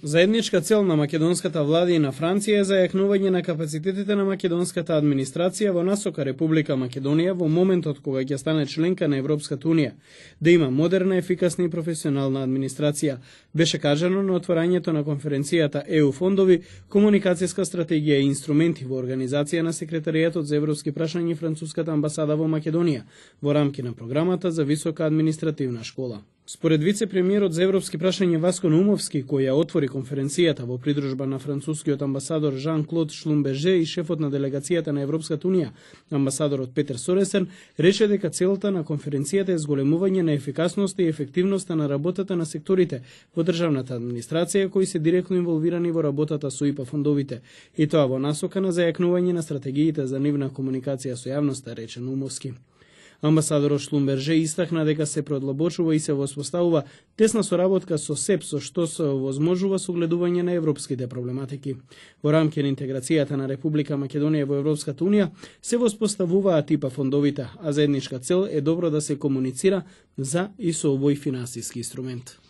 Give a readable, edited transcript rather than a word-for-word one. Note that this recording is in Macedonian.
Заедничка цел на македонската влада и на Франција е зајакнување на капацитетите на македонската администрација во насока Република Македонија во моментот кога ќе стане членка на Европската унија, да има модерна, ефикасна и професионална администрација, беше кажано на отворањето на конференцијата ЕУ фондови, комуникацијска стратегија и инструменти во организација на Секретаријатот за европски прашања и Француската амбасада во Македонија, во рамки на програмата за висока административна школа. Според вице-премиерот за европски прашања Васко Наумовски, кој ја отвори конференцијата во придружба на францускиот амбасадор Жан-Клод Шлумберже и шефот на делегацијата на Европската унија, амбасадорот Петер Соресен, рече дека целта на конференцијата е зголемување на ефикасноста и ефективноста на работата на секторите во државната администрација кои се директно инволвирани во работата со ИПА фондовите, и тоа во насока на зајакнување на стратегиите за нивна комуникација со јавноста, рече Наумовски. Амбасадорот Шлумберже истакна дека се продлабочува и се воспоставува тесна соработка со СЕП, со што се овозможува согледување на европските проблематики. Во рамки на интеграцијата на Република Македонија во Европската унија се воспоставуваат ИПА фондовите, а заедничка цел е добро да се комуницира за и со овој финансиски инструмент.